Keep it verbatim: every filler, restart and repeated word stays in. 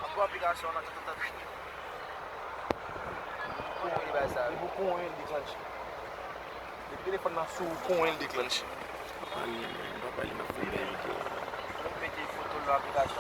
Apre aplikasyon an, tantantantan. Pou konyen li bay sa. Li pou konyen li deklanche. Depi telefòn nan sou konyen li deklanche. Ay, papa, li nan fè bèl. Mwen mete foto l nan aplikasyon.